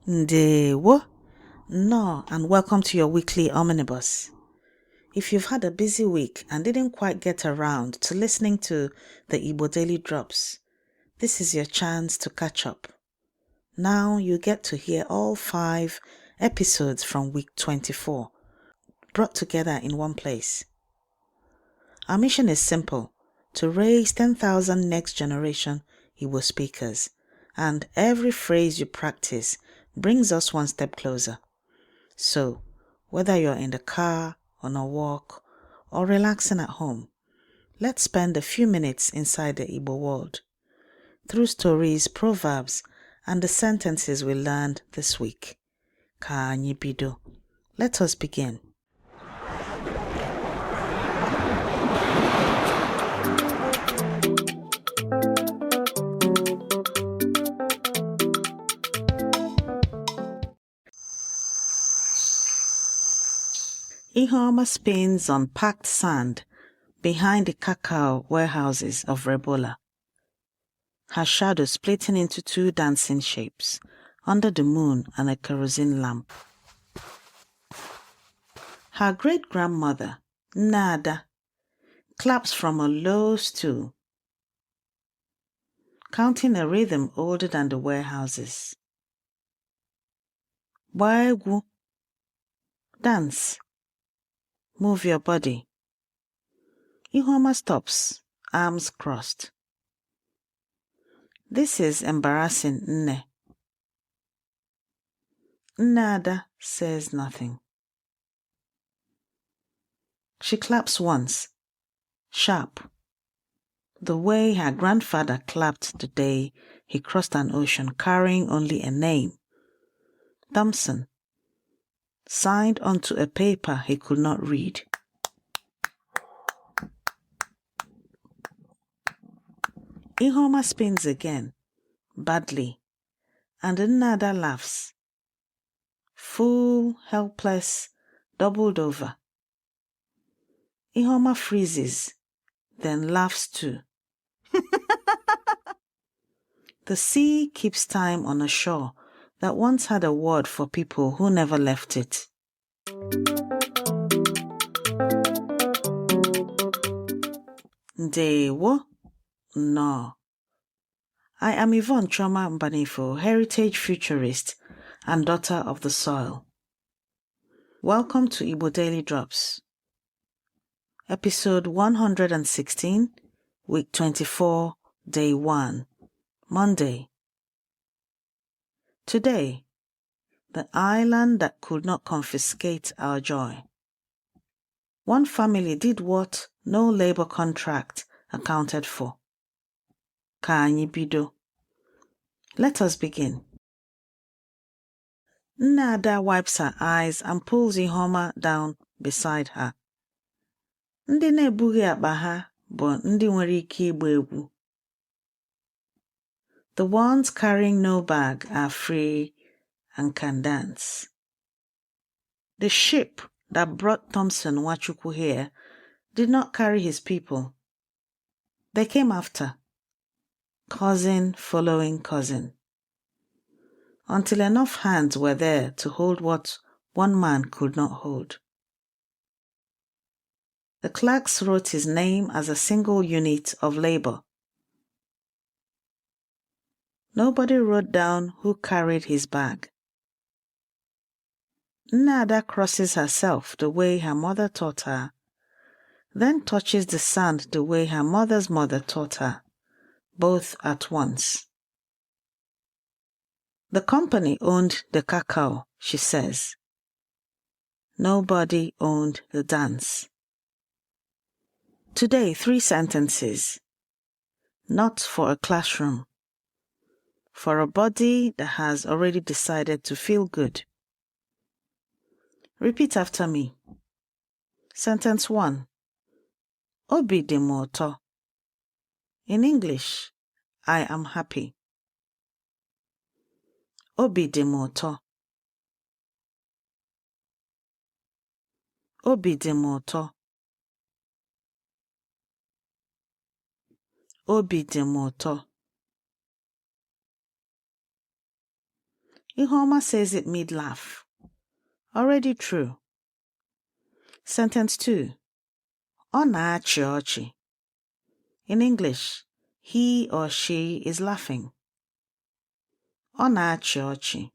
Ndewo, no, and welcome to your weekly Omnibus. If you've had a busy week and didn't quite get around to listening to the Igbo Daily Drops, this is your chance to catch up. Now you get to hear all 5 episodes from week 24, brought together in one place. Our mission is simple: to raise 10,000 next generation Igbo speakers, and every phrase you practice brings us one step closer. So, whether you're in the car, on a walk, or relaxing at home, let's spend a few minutes inside the Igbo world, through stories, proverbs, and the sentences we learned this week. Ka anyị bido. Let us begin. Ihuoma spins on packed sand behind the cacao warehouses of Rebola, her shadow splitting into 2 dancing shapes under the moon and a kerosene lamp. Her great-grandmother, Nada, claps from a low stool, counting a rhythm older than the warehouses. Waegu, dance. Move your body. Ihuoma stops, arms crossed. This is embarrassing, Nne. Nada says nothing. She claps once, sharp, the way her grandfather clapped the day he crossed an ocean carrying only a name, Thompson, signed onto a paper he could not read. Ihuoma spins again, badly, and Nada laughs. Full, helpless, doubled over. Ihuoma freezes, then laughs too. The sea keeps time on a shore that once had a word for people who never left it. Ndewo? No. I am Yvonne Choma Mbanifo, heritage futurist and daughter of the soil. Welcome to Igbo Daily Drops. Episode 116, week 24, day 1, Monday. Today, the island that could not confiscate our joy. One family did what no labor contract accounted for. Ka anyị bido. Let us begin. Nada wipes her eyes and pulls Ihuoma down beside her. Ndị na-ebughị akpa ha bụ ndị nwere ike ịgba egwu. The ones carrying no bag are free and can dance. The ship that brought Thompson Nwachukwu here did not carry his people. They came after, cousin following cousin, until enough hands were there to hold what one man could not hold. The clerks wrote his name as a single unit of labor. Nobody wrote down who carried his bag. Nada crosses herself the way her mother taught her, then touches the sand the way her mother's mother taught her, both at once. The company owned the cacao, she says. Nobody owned the dance. Today, 3 sentences. Not for a classroom. For a body that has already decided to feel good. Repeat after me. Sentence 1. Obi dị m ụtọ. In English, I am happy. Obi dị m ụtọ. Obi dị m ụtọ. Obi dị m ụtọ. Ihoma says it mid-laugh. Already true. Sentence 2. Ọ na-achị ọchị. In English, he or she is laughing. Ọ na-achị ọchị.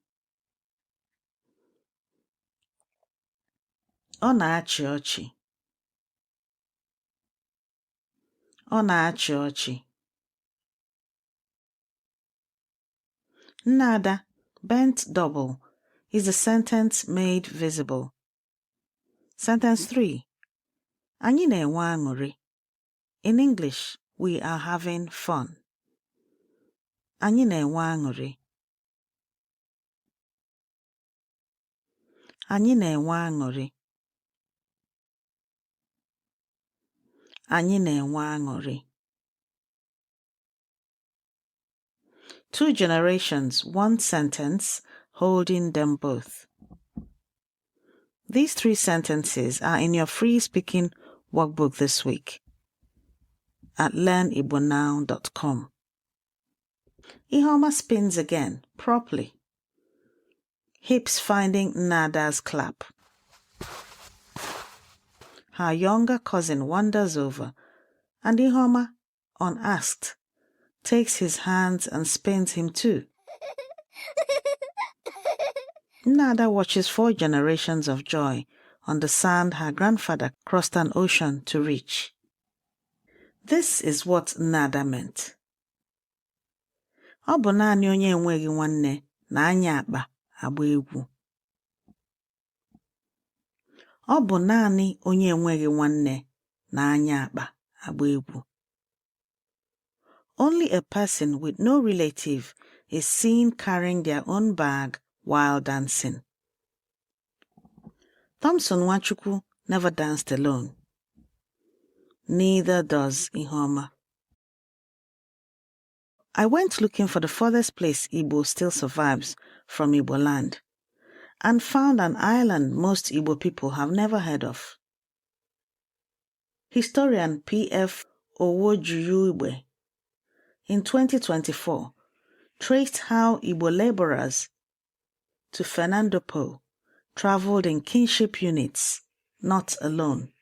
Ọ na-achị ọchị. Ọ na-achị ọchị. Nada, bent double, is a sentence made visible. Sentence 3. Anyị na-enwe aṅụrị. In English, we are having fun. Anyị na-enwe aṅụrị. Anyị na-enwe aṅụrị. Anyị na-enwe aṅụrị. 2 generations, 1 sentence, holding them both. These 3 sentences are in your free speaking workbook this week at learnibonow.com. Ihoma spins again, properly. Hips finding Nada's clap. Her younger cousin wanders over, and Ihoma, unasked, takes his hands and spins him too. Nada watches 4 generations of joy on the sand her grandfather crossed an ocean to reach. This is what Nada meant. Ọ bụ naanị onye enweghị nwanne na-anya akpa agba egwu. Ọ bụ naanị onye enweghị nwanne na-anya akpa agba egwu. Only a person with no relative is seen carrying their own bag while dancing. Thompson Nwachukwu never danced alone. Neither does Ihoma. I went looking for the furthest place Igbo still survives from Igbo land, and found an island most Igbo people have never heard of. Historian P.F. Owojuyigbe in 2024 traced how Igbo laborers to Fernando Po traveled in kinship units, not alone.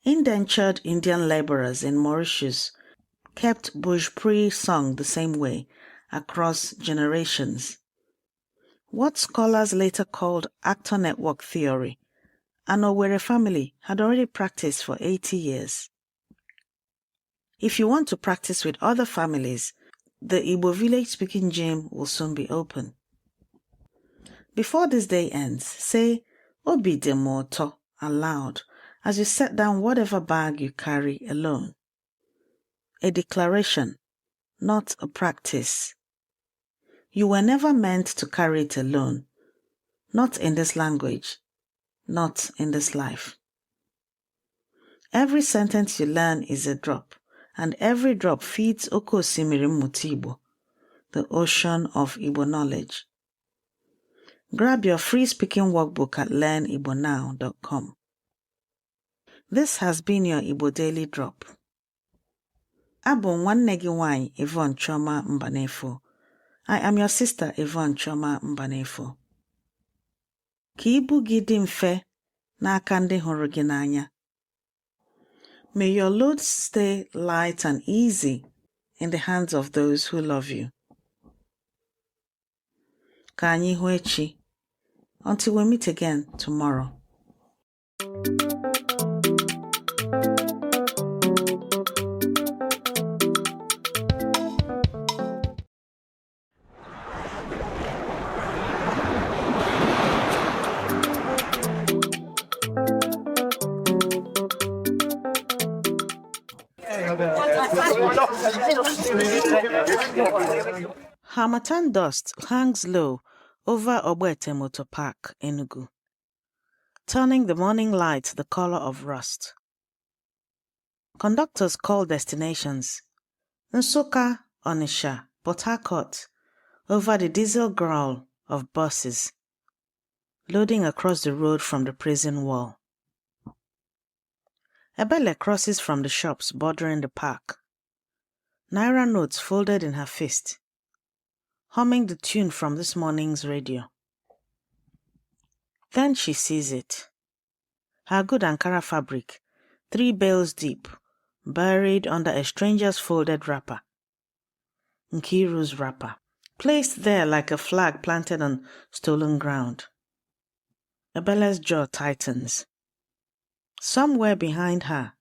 Indentured Indian laborers in Mauritius kept Bhojpuri sung the same way across generations. What scholars later called actor network theory, an Owerri family had already practiced for 80 years. If you want to practice with other families, the Igbo village speaking gym will soon be open. Before this day ends, say Obi dị m ụtọ aloud as you set down whatever bag you carry alone. A declaration, not a practice. You were never meant to carry it alone, not in this language, not in this life. Every sentence you learn is a drop, and every drop feeds Oke Osimiri Mmụta Igbo, the ocean of Igbo knowledge. Grab your free speaking workbook at learnibonow.com. This has been your Igbo Daily Drop. Abụ nwanne gị nwanyị Yvonne Chioma Mbanefo. I am your sister Yvonne Chioma Mbanefo. Ka ibu gị dị mfe n'aka ndị hụrụ gị n'anya. May your load stay light and easy in the hands of those who love you. Ka anyị hụ echi. Until we meet again tomorrow. Harmattan dust hangs low over Ogbete Motor Park, Enugu, turning the morning light the color of rust. Conductors call destinations Nsukka, Onitsha, Port Harcourt over the diesel growl of buses. loading across the road from the prison wall. Ebele crosses from the shops bordering the park. Naira notes folded in her fist, humming the tune from this morning's radio. Then she sees it. Her good Ankara fabric, 3 bales deep, buried under a stranger's folded wrapper. Nkiru's wrapper, placed there like a flag planted on stolen ground. Ebele's jaw tightens. Somewhere behind her,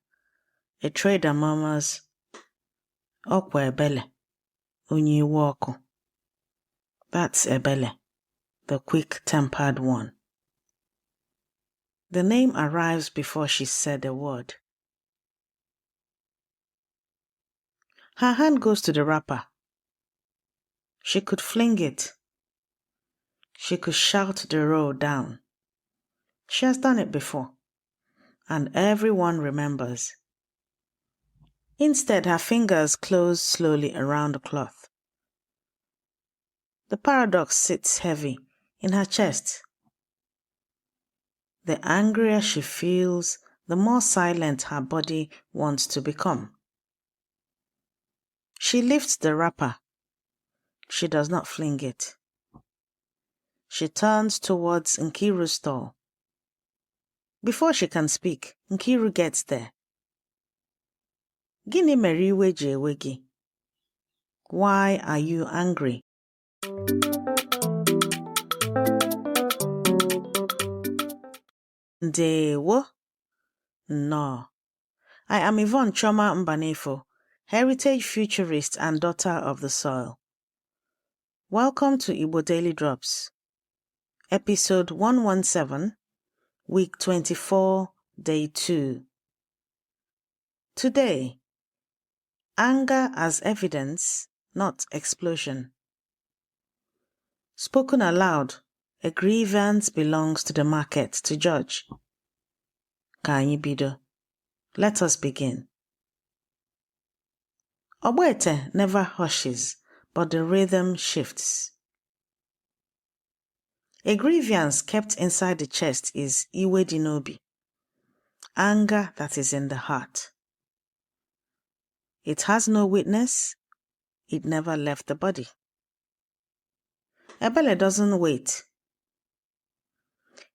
a trader murmurs, Okwa Ebele, Onye Iwe. That's Ebele, the quick-tempered one. The name arrives before she said a word. Her hand goes to the wrapper. She could fling it. She could shout the roll down. She has done it before, and everyone remembers. Instead, her fingers close slowly around the cloth. The paradox sits heavy in her chest. The angrier she feels, the more silent her body wants to become. She lifts the wrapper. She does not fling it. She turns towards Nkiru's stall. Before she can speak, Nkiru gets there. Gini mere iwe ji ewe gi? Why are you angry? Ndewo? No. I am Yvonne Choma Mbanefo, heritage futurist and daughter of the soil. Welcome to Igbo Daily Drops, episode 117, week 24, day 2. Today, anger as evidence, not explosion. Spoken aloud, a grievance belongs to the market to judge. Ka anyị bido. Let us begin. Ogbete never hushes, but the rhythm shifts. A grievance kept inside the chest is iwe dị n'obi, anger that is in the heart. It has no witness. It never left the body. Ebele doesn't wait.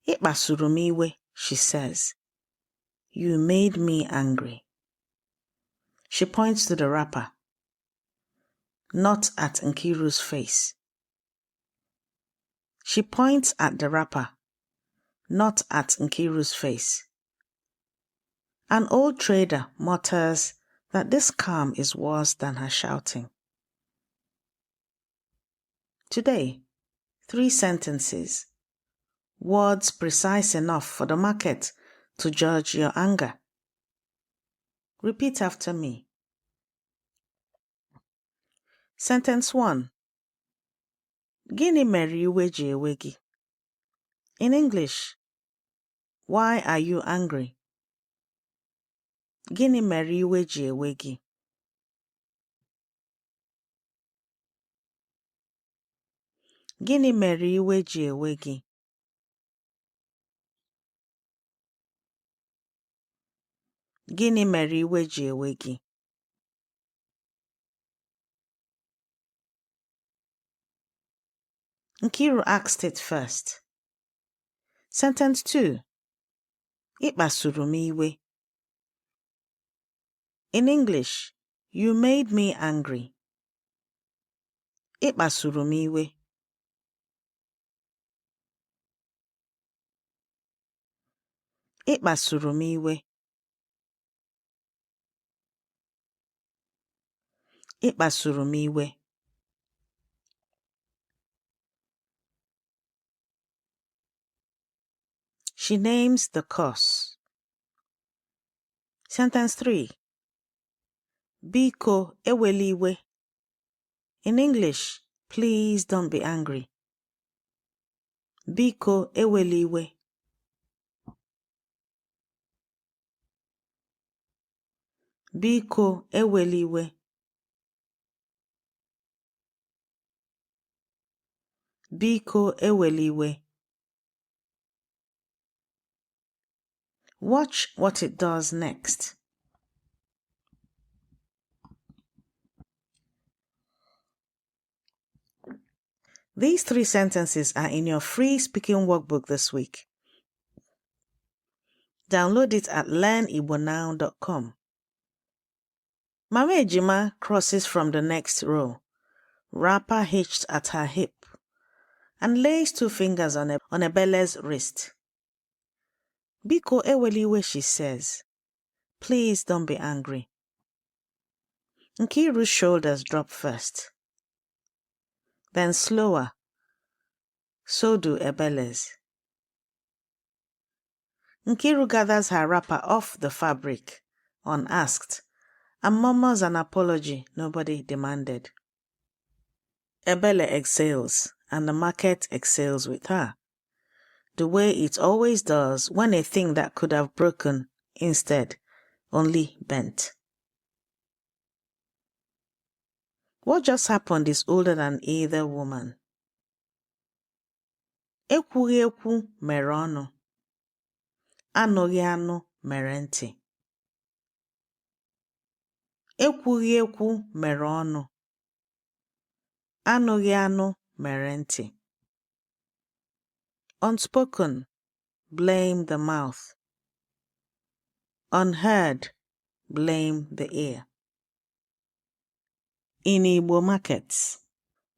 Ịkpasuru m iwe, she says. You made me angry. She points to the wrapper, not at Nkiru's face. She points at the wrapper, not at Nkiru's face. An old trader mutters that this calm is worse than her shouting. Today, 3 sentences, words precise enough for the market to judge your anger. Repeat after me. Sentence 1. Gịnị mere iwe ji ewe gị? In English, why are you angry? Gịnị mere iwe ji ewe gị? Gịnị mere iwe ji ewe gị? Gịnị mere iwe ji ewe gị? Nkiru asked it first. Sentence 2. Ịkpasuru m iwe. In English, you made me angry. Ịkpasuru m iwe. Ịkpasuru m iwe. Ịkpasuru m iwe. She names the cause. Sentence 3. Biko ewela iwe. In English, please don't be angry. Biko ewela iwe. Biko ewela iwe. Biko ewela iwe. Watch what it does next. These 3 sentences are in your free speaking workbook this week. Download it at learnibonow.com. Mama Ejima crosses from the next row, wrapper hitched at her hip, and lays 2 fingers on Ebele's wrist. Biko eweliwe, she says. Please don't be angry. Nkiru's shoulders drop first. Then slower. So do Ebele's. Nkiru gathers her wrapper off the fabric, unasked, and murmurs an apology nobody demanded. Ebele exhales, and the market exhales with her, the way it always does when a thing that could have broken, instead, only bent. What just happened is older than either woman. Ekwughị ekwu mere ọnụ. Anụghị anụ mere ntị. Ekwughị ekwu mere ọnụ. Anụghị anụ mere ntị. Unspoken, blame the mouth. Unheard, blame the ear. In Igbo markets,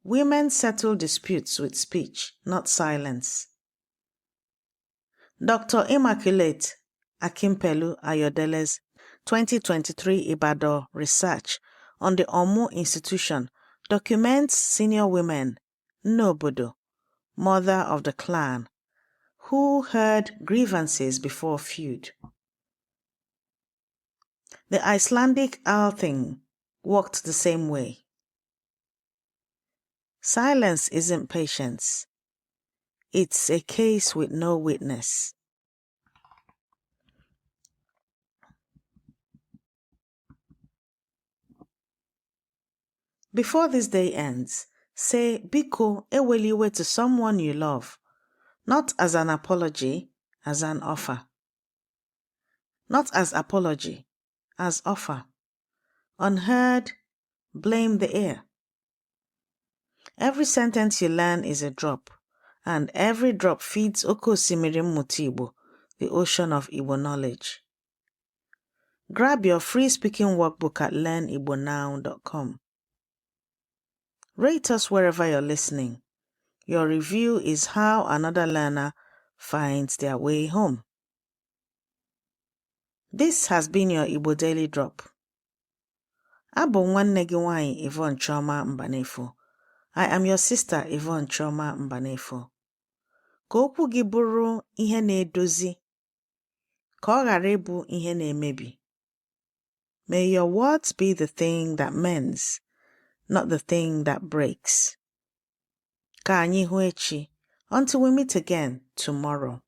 women settle disputes with speech, not silence. Dr. Immaculate Akimpelu Ayodele's 2023 Ibadan research on the Omu institution documents senior women, Nobodo, mother of the clan, who heard grievances before feud. The Icelandic Althing worked the same way. Silence isn't patience. It's a case with no witness. Before this day ends, say Biko eweliwe to someone you love, not as an apology, as an offer. Not as apology, as offer. Unheard, blame the ear. Every sentence you learn is a drop, and every drop feeds Okosimiri Mutibo, the ocean of Igbo knowledge. Grab your free speaking workbook at learnibonow.com. Rate us wherever you're listening. Your review is how another learner finds their way home. This has been your Igbo Daily Drop. Abụ nwanne gị nwanyị Yvonne Chioma Mbanefo. I am your sister Yvonne Chioma Mbanefo. Ka okwu gị bụrụ ihe na-edozi, ka ọ ghara ịbụ ihe na-emebi. May your words be the thing that mends, not the thing that breaks. Ka anyị hụ echi, until we meet again tomorrow.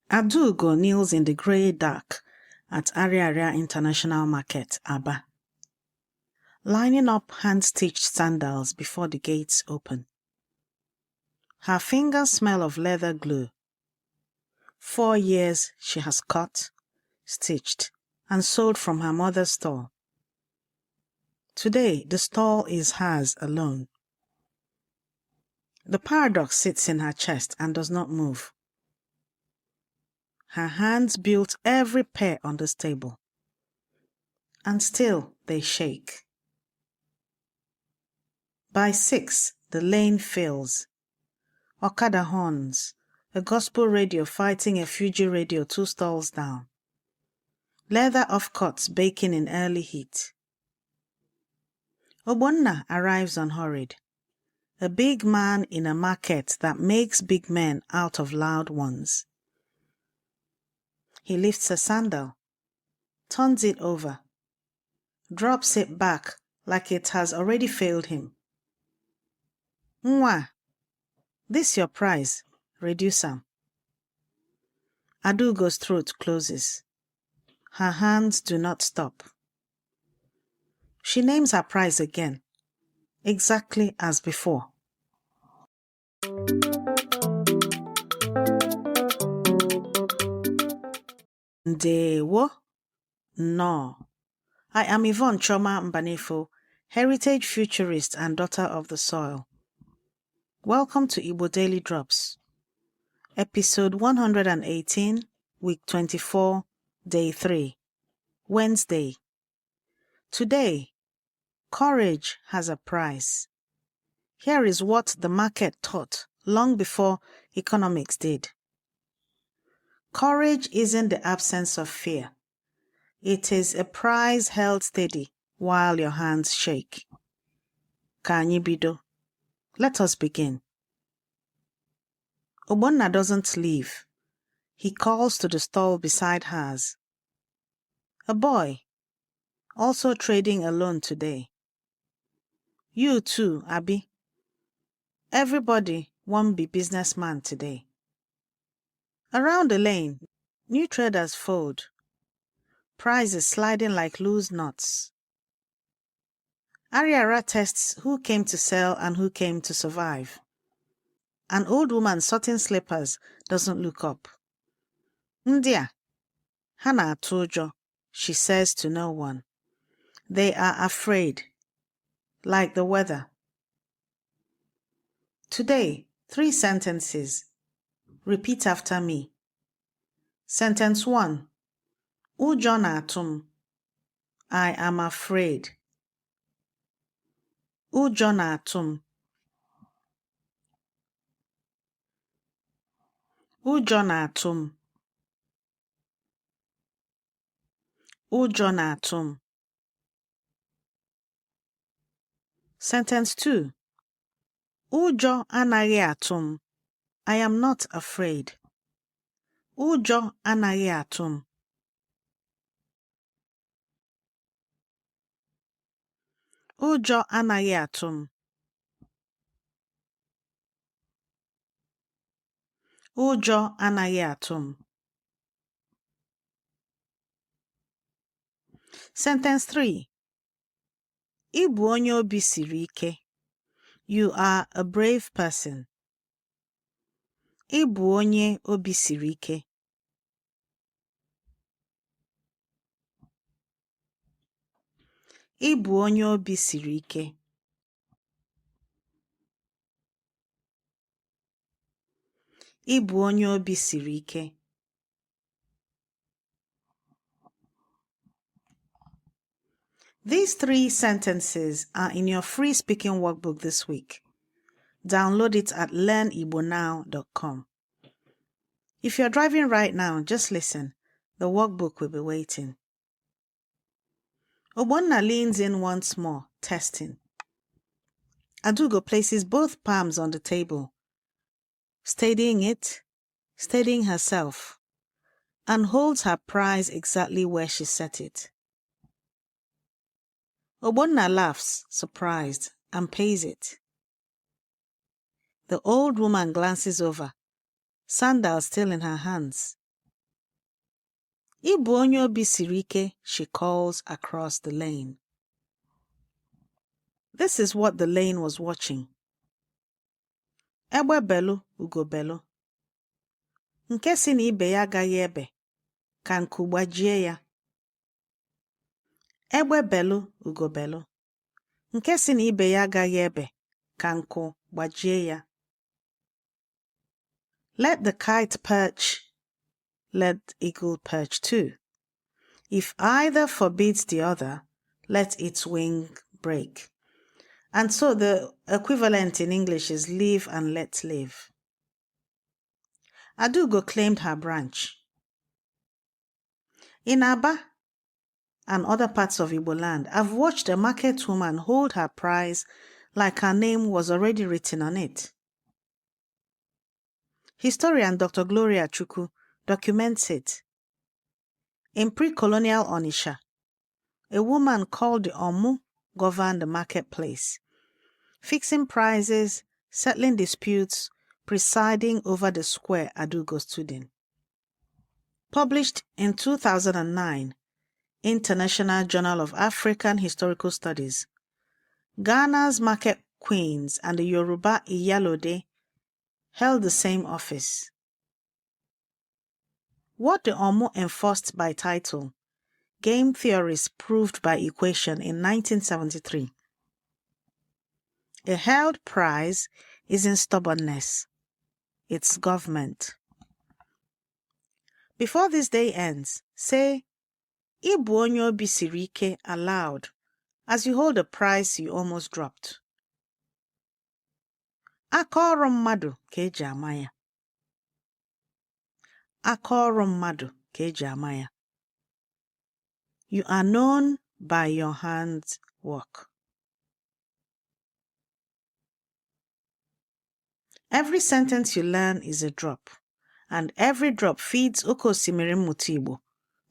Adugo kneels in the grey dark at Ariaria International Market, Aba, lining up hand-stitched sandals before the gates open. Her fingers smell of leather glue. 4 years she has cut, stitched, and sold from her mother's stall. Today, the stall is hers alone. The paradox sits in her chest and does not move. Her hands built every pair on this table, and still they shake. By 6, the lane fills. Okada horns, a gospel radio fighting a Fuji radio 2 stalls down. Leather offcuts baking in early heat. Obonna arrives unhurried, a big man in a market that makes big men out of loud ones. He lifts a sandal, turns it over, drops it back like it has already failed him. Nwa, this your price. Reduce am. Adugo's throat closes. Her hands do not stop. She names her price again, exactly as before. Ndewo. No. I am Yvonne Choma Mbanefo, heritage futurist and daughter of the soil. Welcome to Igbo Daily Drops, episode 118, week 24, day 3, Wednesday. Today, courage has a price. Here is what the market taught long before economics did. Courage isn't the absence of fear. It is a prize held steady while your hands shake. Ka anyị bido. Let us begin. Ogbonna doesn't leave. He calls to the stall beside hers. A boy, also trading alone today. You too, Abi. Everybody won't be businessman today. Around the lane, new traders fold. Prices sliding like loose nuts. Ariara tests who came to sell and who came to survive. An old woman sorting slippers doesn't look up. Ndia, ha na-atụ ụjọ, she says to no one. They are afraid, like the weather. Today, 3 sentences. Repeat after me. Sentence 1. Ụjọ na-atụ m. I am afraid. Ụjọ na-atụ m. Ụjọ na-atụ m. Ụjọ na-atụ m. Sentence 2. Ụjọ anaghị atụ m. I am not afraid. Ụjọ anaghị atụ m. Ụjọ anaghị atụ m. Ụjọ anaghị atụ m. Sentence 3. Ị bụ onye obi siri ike. You are a brave person. Ị bụ onye obi siri ike. Ị bụ onye obi siri ike. Ị bụ onye obi siri ike. These 3 sentences are in your free speaking workbook this week. Download it at learnigbonow.com. If you're driving right now, just listen. The workbook will be waiting. Ogbonna leans in once more, testing. Adugo places both palms on the table, steadying it, steadying herself, and holds her prize exactly where she set it. Ogbonna laughs, surprised, and pays it. The old woman glances over, sandals still in her hands. Ị bụ onye obi siri ike, she calls across the lane. This is what the lane was watching. Egbe belu, ugo belu. Nke si na ibe ya agaghị ebe, ka nku gbajie ya. Egbe belu, ugo belu. Nke si na ibe ya agaghị ebe, ka nku gbajie ya. Let the kite perch, let eagle perch too. If either forbids the other, let its wing break. And so the equivalent in English is live and let live. Adugo claimed her branch. In Aba and other parts of Igbo land, I've watched a market woman hold her prize like her name was already written on it. Historian Dr. Gloria Chukwu documents it. In pre-colonial Onisha, a woman called the Omu governed the marketplace, fixing prices, settling disputes, presiding over the square Adugo stood in. Published in 2009, International Journal of African Historical Studies, Ghana's market queens and the Yoruba Iyalode held the same office. What the Omo enforced by title, game theories proved by equation in 1973. A held prize is in stubbornness. It's government. Before this day ends, say, Ibu onye obi siri ike aloud as you hold a prize you almost dropped. Aka ọrụ mmadụ ka eji ama ya. Aka ọrụ mmadụ ka eji ama ya. You are known by your hands' work. Every sentence you learn is a drop, and every drop feeds Oke Osimiri Mmụta Igbo,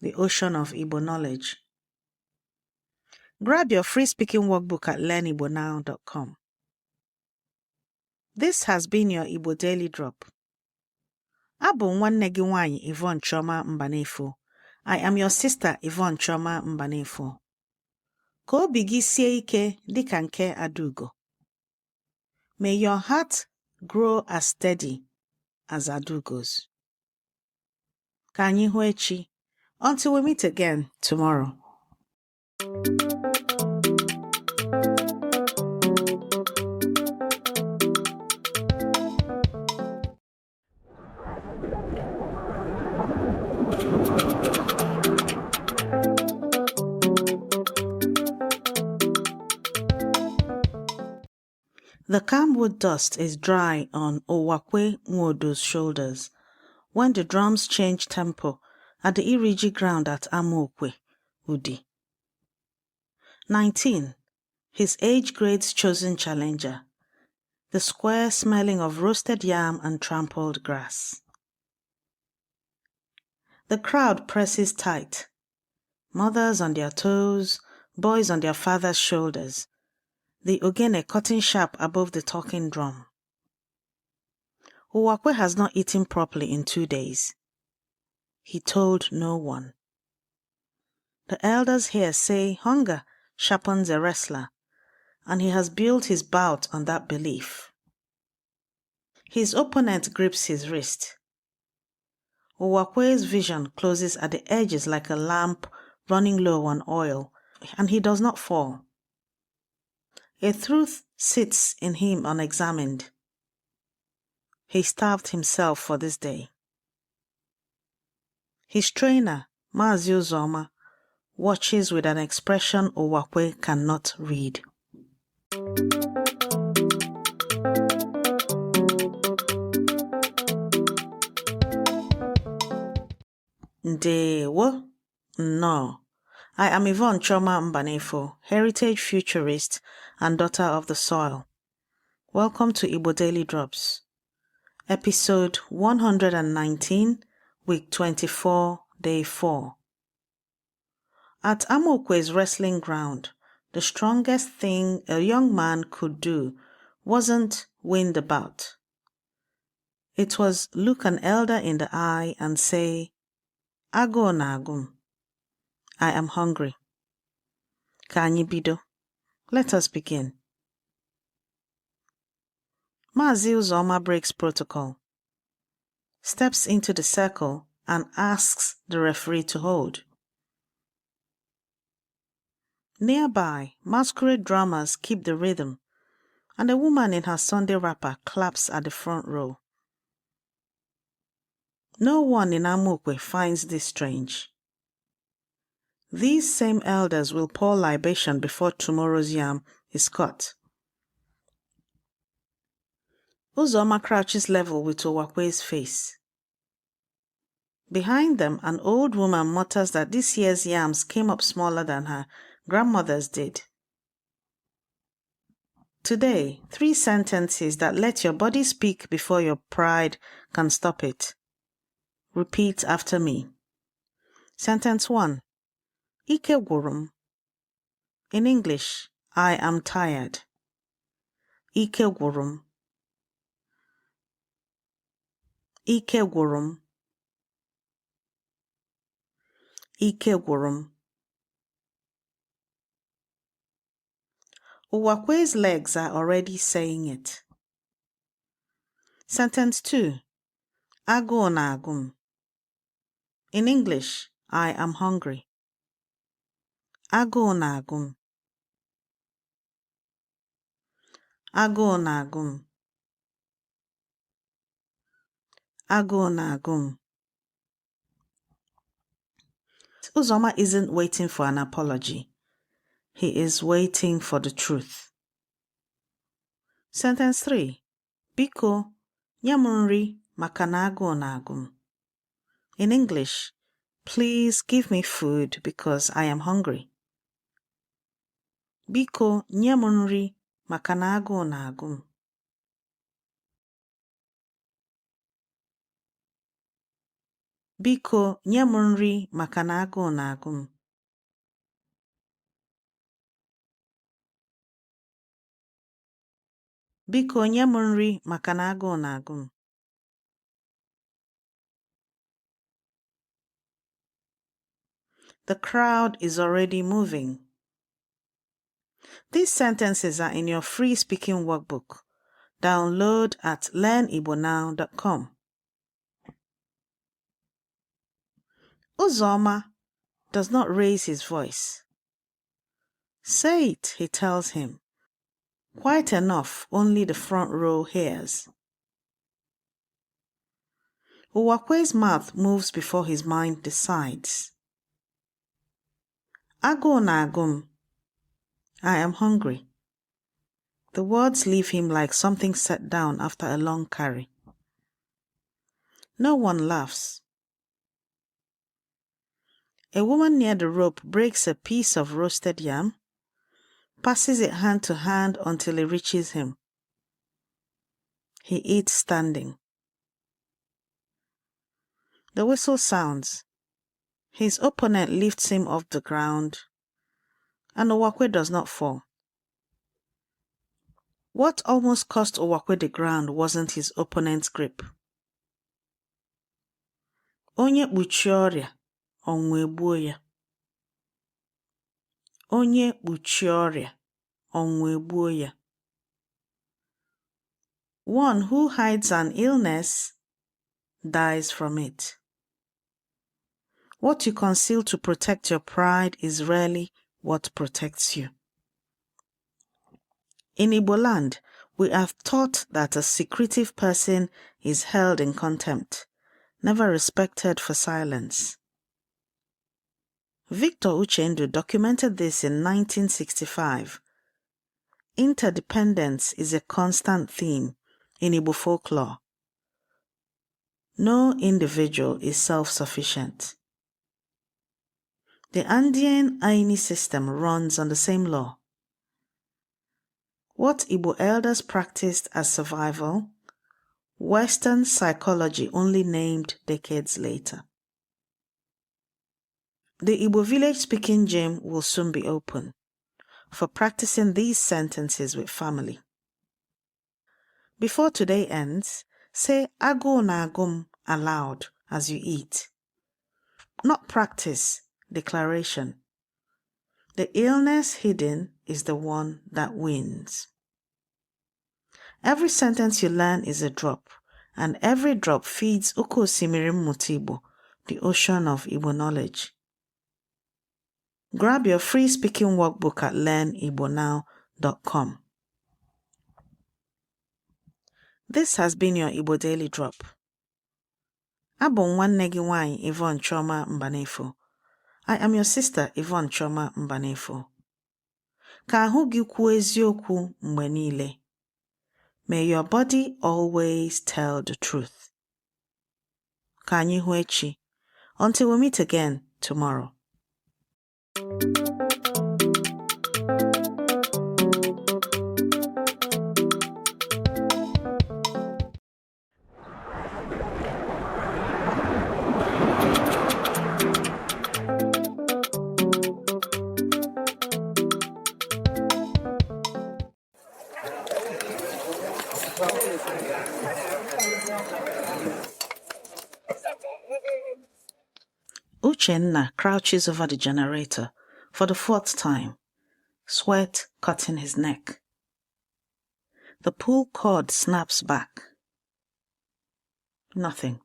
the ocean of Igbo knowledge. Grab your free speaking workbook at learnigbonow.com. This has been your Igbo Daily Drop. Abụ nwanne gị nwanyị Yvonne Chioma Mbanefo. I am your sister Yvonne Chioma Mbanefo. Ka obi gị sie ike dịka nke Adugo. May your heart grow as steady as Adugo's. Ka anyị hụ echi. Until we meet again tomorrow. The camwood dust is dry on Owakwe Nwodo's shoulders when the drums change tempo at the Iriji ground at Amokwe, Udi. 19. His age grade's chosen challenger, the square smelling of roasted yam and trampled grass. The crowd presses tight, mothers on their toes, boys on their fathers' shoulders, the ogene cutting sharp above the talking drum. Owakwe has not eaten properly in 2 days. He told no one. The elders here say hunger sharpens a wrestler, and he has built his bout on that belief. His opponent grips his wrist. Owakwe's vision closes at the edges like a lamp running low on oil, and he does not fall. A truth sits in him unexamined. He starved himself for this day. His trainer, Mazi Uzoma, watches with an expression Owakwe cannot read. Ndewo. No. I am Yvonne Chioma Mbanefo, heritage futurist and daughter of the soil. Welcome to Igbo Daily Drops. Episode 119, week 24, day 4. At Amokwe's wrestling ground, the strongest thing a young man could do wasn't win the bout. It was look an elder in the eye and say, Ago nagum. I am hungry. Ka anyị bido. Let us begin. Mazi Uzoma breaks protocol, steps into the circle and asks the referee to hold. Nearby, masquerade drummers keep the rhythm, and a woman in her Sunday wrapper claps at the front row. No one in Amokwe finds this strange. These same elders will pour libation before tomorrow's yam is cut. Uzoma crouches level with Owakwe's face. Behind them, an old woman mutters that this year's yams came up smaller than her grandmother's did. Today, 3 sentences that let your body speak before your pride can stop it. Repeat after me. Sentence 1. Ike gwụrụ. In English, I am tired. Ike gwụrụ. Ike gwụrụ m. Ike gwụrụ m. Uwakwe's legs are already saying it. Sentence 2. Agụụ na-agụ m. In English, I am hungry. Agụụ na-agụ m. Agụụ na-agụ m. Agụụ na-agụ m. Uzoma isn't waiting for an apology. He is waiting for the truth. Sentence 3. Biko, nye m nri maka na agụụ na-agụ m. In English, please give me food because I am hungry. Biko, nye m nri maka na agụụ na-agụ m. Biko, nye m nri maka na agụụ na-agụ m. Biko, nye m nri maka na agụụ na-agụ m. The crowd is already moving. These sentences are in your free speaking workbook. Download at learnibonow.com. Uzoma does not raise his voice. Say it, he tells him. Quite enough, only the front row hears. Uwakwe's mouth moves before his mind decides. Agụụ na-agụ m. I am hungry. The words leave him like something set down after a long carry. No one laughs. A woman near the rope breaks a piece of roasted yam, passes it hand to hand until it reaches him. He eats standing. The whistle sounds. His opponent lifts him off the ground, and Uwakwe does not fall. What almost cost Uwakwe the ground wasn't his opponent's grip. Onye kpuchi ọrịa, ọnwụ egbuo ya. Onye kpuchi ọrịa, ọnwụ egbuo ya. One who hides an illness dies from it. What you conceal to protect your pride is rarely what protects you. In Igbo land, we are taught that a secretive person is held in contempt, never respected for silence. Victor Uchendu documented this in 1965. Interdependence is a constant theme in Igbo folklore. No individual is self-sufficient. The Andean Aini system runs on the same law. What Igbo elders practiced as survival, Western psychology only named decades later. The Igbo village speaking gym will soon be open for practicing these sentences with family. Before today ends, say agụụ na-agụ m aloud as you eat. Not practice, declaration. The illness hidden is the one that wins. Every sentence you learn is a drop, and every drop feeds Oke Osimiri Mmụta Igbo, the ocean of Igbo knowledge. Grab your free speaking workbook at learnibonow.com. This has been your Igbo Daily Drop. Abụ m nwanne gị nwanyị Yvonne Choma Mbanefo. I am your sister Yvonne Choma Mbanefo. Ka ahụ gị kwuo eziokwu mgbe niile. May your body always tell the truth. Ka anyị hụ echi. Until we meet again tomorrow. Uchenna crouches over the generator for the 4th time, sweat cutting his neck. The pull cord snaps back. Nothing.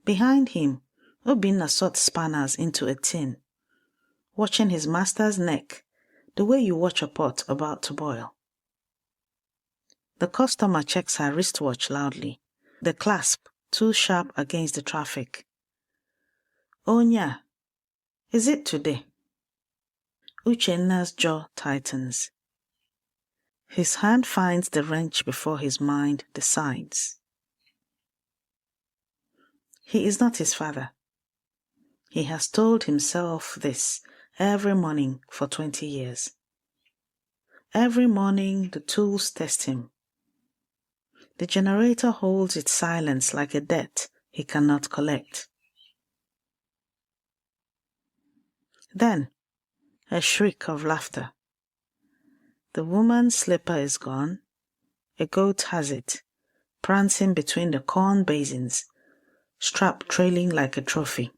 Behind him, Obinna sawed spanners into a tin, watching his master's neck the way you watch a pot about to boil. The customer checks her wristwatch loudly, the clasp too sharp against the traffic. Onya, is it today? Uchenna's jaw tightens. His hand finds the wrench before his mind decides. He is not his father. He has told himself this every morning for 20 years. Every morning the tools test him. The generator holds its silence like a debt he cannot collect. Then, a shriek of laughter. The woman's slipper is gone. A goat has it, prancing between the corn basins, strap trailing like a trophy.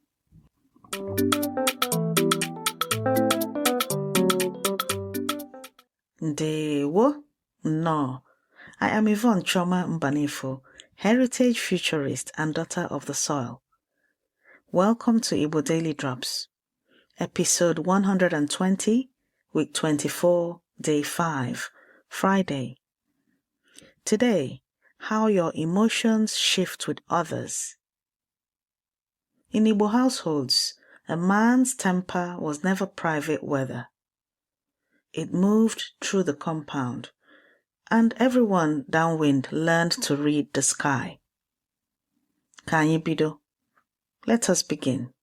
Ndewo? No. I am Yvonne Choma Mbanefo, heritage futurist and daughter of the soil. Welcome to Igbo Daily Drops, episode 120, week 24, day 5, Friday. Today, how your emotions shift with others. In Igbo households, a man's temper was never private weather. It moved through the compound, and everyone downwind learned to read the sky. Kanyi bido. Let us begin.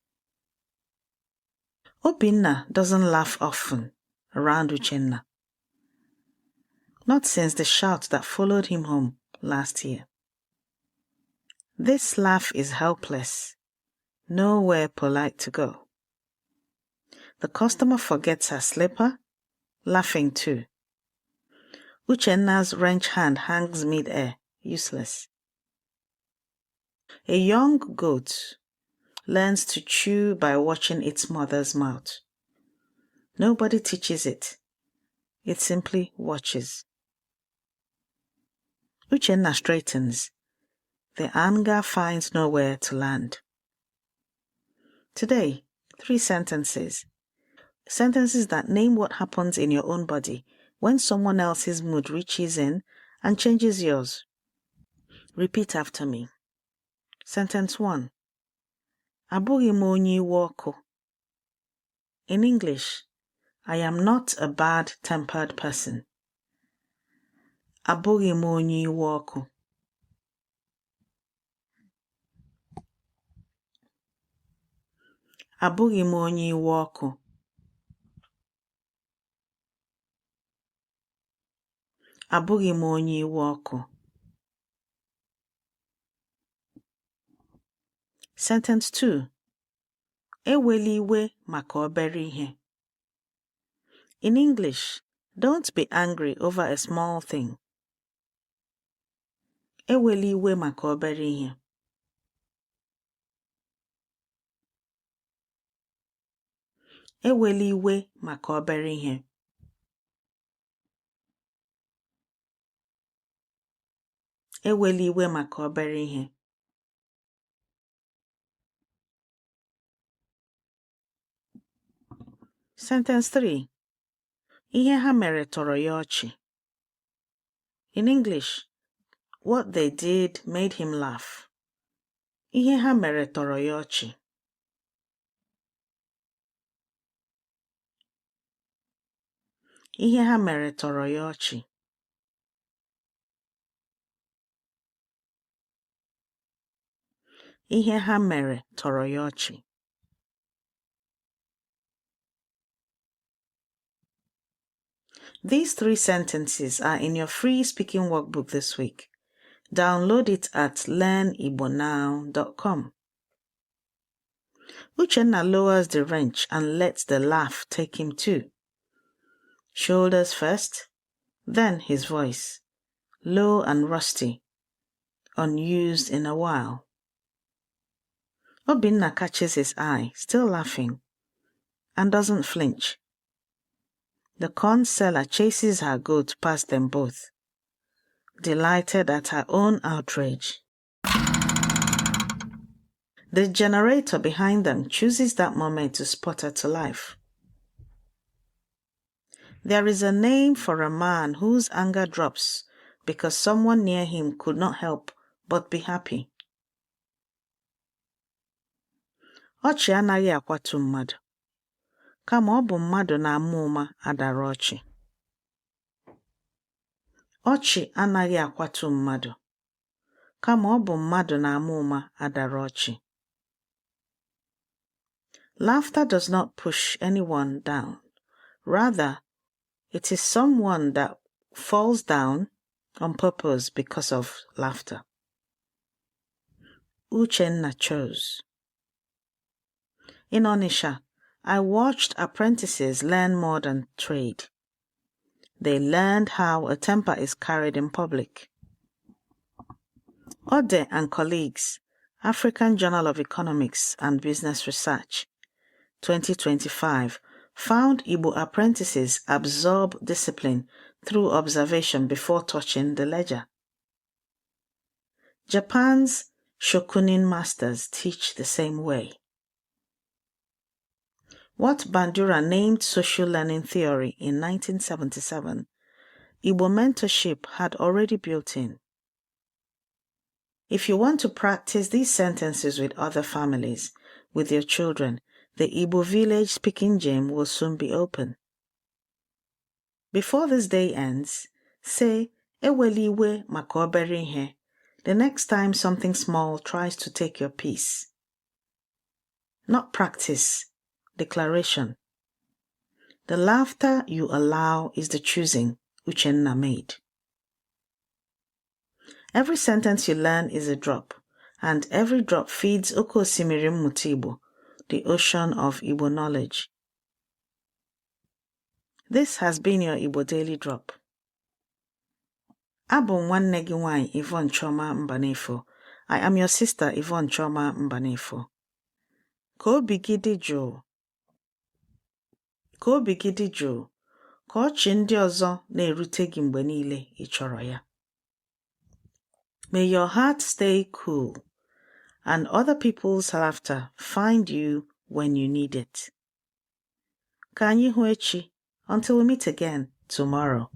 Obinna doesn't laugh often around Uchenna. Not since the shout that followed him home last year. This laugh is helpless, nowhere polite to go. The customer forgets her slipper, laughing too. Uchenna's wrench hand hangs mid-air, useless. A young goat learns to chew by watching its mother's mouth. Nobody teaches it. It simply watches. Uchenna straightens. The anger finds nowhere to land. Today, 3 sentences. Sentences that name what happens in your own body when someone else's mood reaches in and changes yours. Repeat after me. Sentence 1. Abụghị m onye iwe ọkụ. In English, I am not a bad-tempered person. Abụghị m onye iwe ọkụ. Abụghị m onye iwe ọkụ. Abụghị m onye iwe ọkụ. Sentence 2. Ewela iwe maka obere ihe. In English, don't be angry over a small thing. Ewela iwe maka obere ihe. Ewela iwe maka obere ihe. Ewela iwe maka obere ihe. Sentence 3. Ihe ha mere tọrọ ya ọchị. In English, what they did made him laugh. Ihe ha mere tọrọ ya ọchị. Ihe ha mere tọrọ ya ọchị. Ihe ha mere tọrọ ya ọchị. These 3 sentences are in your free speaking workbook this week. Download it at learnibonow.com. Uchenna lowers the wrench and lets the laugh take him too. Shoulders first, then his voice, low and rusty, unused in a while. Obinna catches his eye, still laughing, and doesn't flinch. The corn seller chases her goat past them both, delighted at her own outrage. The generator behind them chooses that moment to spot her to life. There is a name for a man whose anger drops because someone near him could not help but be happy. Ọchị anaghị akwatu mmadụ, kama ọ bụ mmadụ na-ama ụma adara ọchị. Ọchị anaghị akwatu mmadụ, kama ọ bụ mmadụ na-ama ụma adara ọchị. Laughter does not push anyone down. Rather, it is someone that falls down on purpose because of laughter. Uchenna chose. In Onisha, I watched apprentices learn more than trade. They learned how a temper is carried in public. Ode and colleagues, African Journal of Economics and Business Research, 2025, found Igbo apprentices absorb discipline through observation before touching the ledger. Japan's shokunin masters teach the same way. What Bandura named social learning theory in 1977, Igbo mentorship had already built in. If you want to practice these sentences with other families, with your children, the Igbo village speaking gym will soon be open. Before this day ends, say, Eweliwe maka obere ihe, the next time something small tries to take your peace. Not practice, declaration. The laughter you allow is the choosing Uchenna made. Every sentence you learn is a drop, and every drop feeds Oko Osimiri Mmụta Igbo, the ocean of Igbo knowledge. This has been your Igbo Daily Drop. Abụ nwanne gị nwanyị Yvonne Choma Mbanefo. I am your sister Yvonne Choma Mbanefo. Ka obi gị dị jụụ. Ka obi gị dị jụụ, ka ọchị ndị ọzọ na-erute gị mgbe niile ị chọrọ ya. May your heart stay cool, and other people's laughter find you when you need it. Ka anyị hụ echi, until we meet again tomorrow.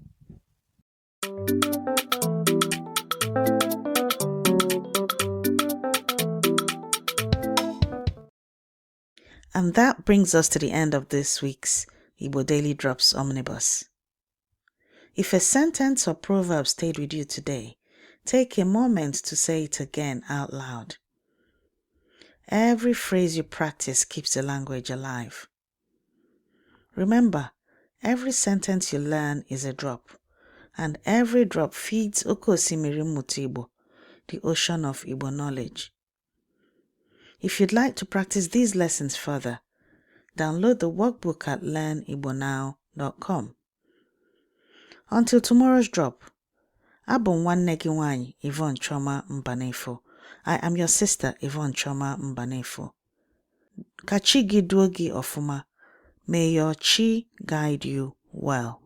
And that brings us to the end of this week's Igbo Daily Drops Omnibus. If a sentence or proverb stayed with you today, take a moment to say it again out loud. Every phrase you practice keeps the language alive. Remember, every sentence you learn is a drop, and every drop feeds Oko Osimiri Mmụta Igbo, the ocean of Igbo knowledge. If you'd like to practice these lessons further, download the workbook at learnibonow.com. Until tomorrow's drop, Abụ nwanne gị nwanyị Yvonne Choma Mbanefo. I am your sister Yvonne Choma Mbanefo. Ka chi gị duo gị ọfụma. May your chi guide you well.